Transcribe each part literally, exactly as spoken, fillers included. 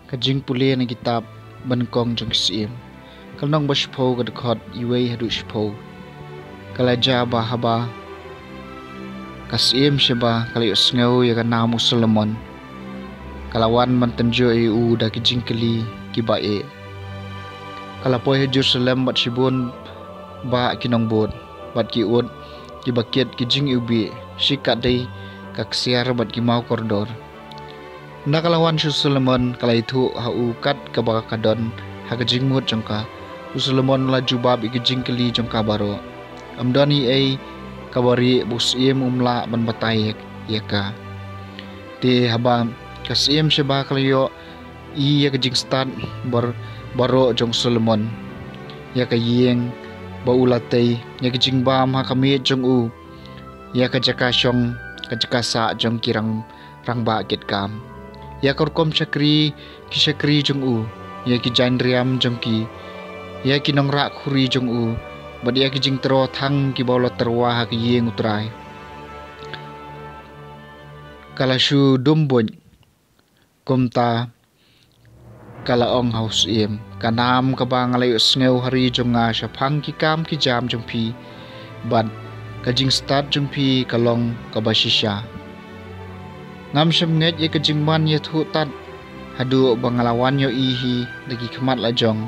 Ka jingpule na kitab Banyngkong jong ki Syiem, ka lynnong ba shiphew, ka dkhot iwei haduh shiphew. Ka la jia ba haba ka Syiem Sheba ka la ïohsngew ïa ka nam u Solomon, ka la wan ban tynjuh ïa u da ki jingkylli kiba eh. Ka la poi ha Jerusalem bad shibun bah ki nongbud bad ki ut kiba kit ki jingiwbih, shikatdei ka ksiar bad ki maw kordor. Ynda ka la wan sha u Solomon, ka la ïathuh ha u kat kaba ka don ha ka jingmut jong ka. U Solomon u la jubab ïa ki jingkylli jong ka baroh. Ym don ei ei kaba rieh ba u syiem um lah ban batai ïa, ïa ka. Te haba ka Syiem Sheba ka la ïohi ïa ka jingstad bar-, baroh jong u Solomon, ïa ka ïing ba u la tei, ïa ka jingbam ha ka miej jong u, ïa ka jaka shong, ka jaka sah jong ki rang rangbah kit kam, ïa ka rukom shakri, ki shakri jong u, ïa ki jaiñriam jong ki, ïa ki nongrah khuri jong u, bad ïa ki jingtyrwa thang kiba u la tyrwa ha ka ïing U Trai, ka la shu dum buit. Kumta ka la ong ha u syiem: Ka nam kaba nga la ïohsngew ha ri jong nga shaphang ki kam ki jam jong phi bad ka jingstad jong phi ka long kaba shisha. Ngam shym ngeit ïa ka jingman ïathuh tad haduh ba nga la wan ïohi hi da ki khmat la jong.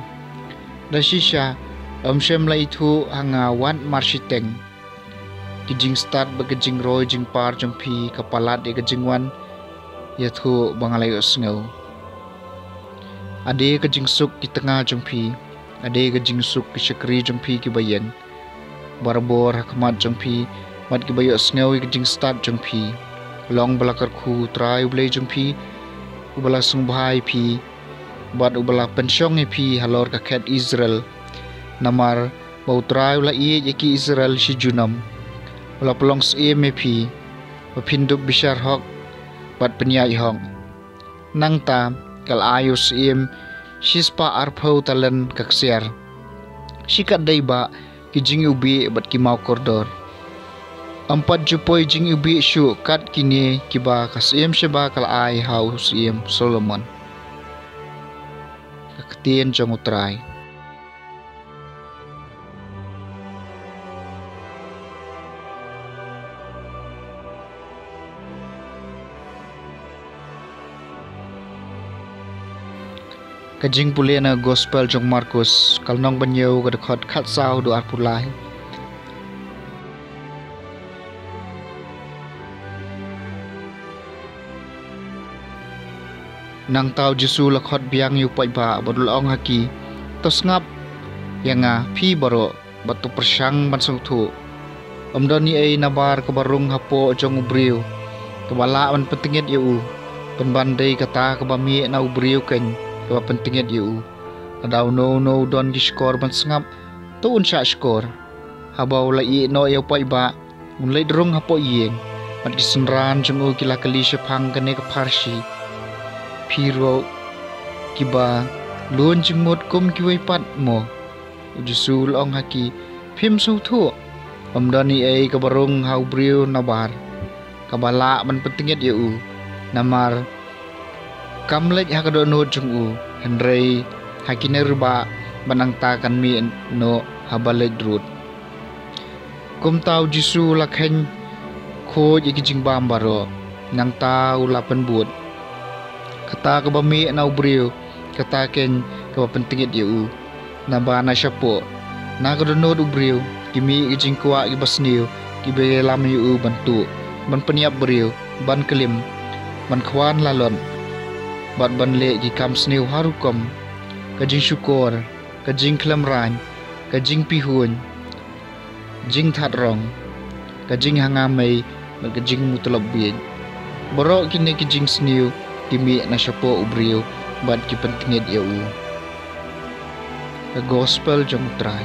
Da shisha, ym shym la ithuh ha nga wat marshiteng. Ki jingstad bad ki jingroi jingpar jong phi ka palat ïa ka jingwan ïathuh ba nga la ïohsngew. Ade ka jingsuk ki tnga jong phi, ade ka jingsuk ki shakri jong phi kiba ïeng barabor ha khmat jong phi, bad kiba ïohsngew ïa ka jingstad jong phi. Long ba la kyrkhu U Trai U Blei jong phi, uba la sngewbha ïa phi bad uba la pynshong ïa phi halor ka khet Israel. Namar ba U Trai u la ïeit ïa ki Israel shi junom, u la pynlong syiem ïa phi, ba phin dup bishar hok bad pynïaid hok. Nangta ka la ai ïa u syiem shispah arphew talent ka ksiar, shikatdei bah ki jingiwbih bad ki maw kordor. Ym pat ju poi jingiwbih shuh kat kine kiba ka Syiem Sheba ka la ai ha u Syiem Solomon. Ka ktien jong U Trai. Ka jingpule na Gospel jong u Markus, ka lynnong ba hynñiew, ka dkhot khatsaw haduh arphew lai. Nangta u Jisu u la khot biang ïa u paidbah bad u la ong ha ki: To sngap ïa nga phi baroh, bad to pyrshang ban sngewthuh. Ym don ei ei nabar kaba rung hapoh jong u briew kaba lah ban pyntngit ïa u, pynban dei kata kaba mih na u briew keiñ kaba pyntngit ïa u. Lada uno uno u don ki shkor ban sngap, to un shah shkor. Haba u la ïeh noh ïa u paidbah, un leit rung hapoh ïing, bad ki synran jong u ki la kylli shaphang kane ka pharshi: Phi ruh kiba lun jingmut kum kiwei pat mo? U Jisu u la ong ha ki: Phim sngewthuh. Ym don ei ei kaba rung ha u briew nabar kaba lah ban pyntngit ïa u. Namar kam leit ha ka dohnud jong u, hynrei ha ki nongrwai, bad nangta kan mih noh haba leit rud. Kumta u Jisu u la kheiñ khuid ïa ki jingbam baroh, nangta u la pynbud: Kata kaba mih na u briew, kata keiñ kaba pyntngit ïa u. Naba na shapoh, na ka dohnud u briew, ki mih ki jingkwah kiba sniew kiba ïalam ïa u ban tuh, ban pynïap briew, ban klim, ban khwan lalot, bad ban leh ki kam sniew har rukom: ka jingshukor, ka jingkhlem raiñ, ka jingpihuiñ, jingthat rong, ka jinghanga mei, bad ka jingmutlop bieit. Baroh kine ki jingsniew ki mih na shapoh u briew bad ki pyntngit ïa u. Ka Gospel jong U Trai.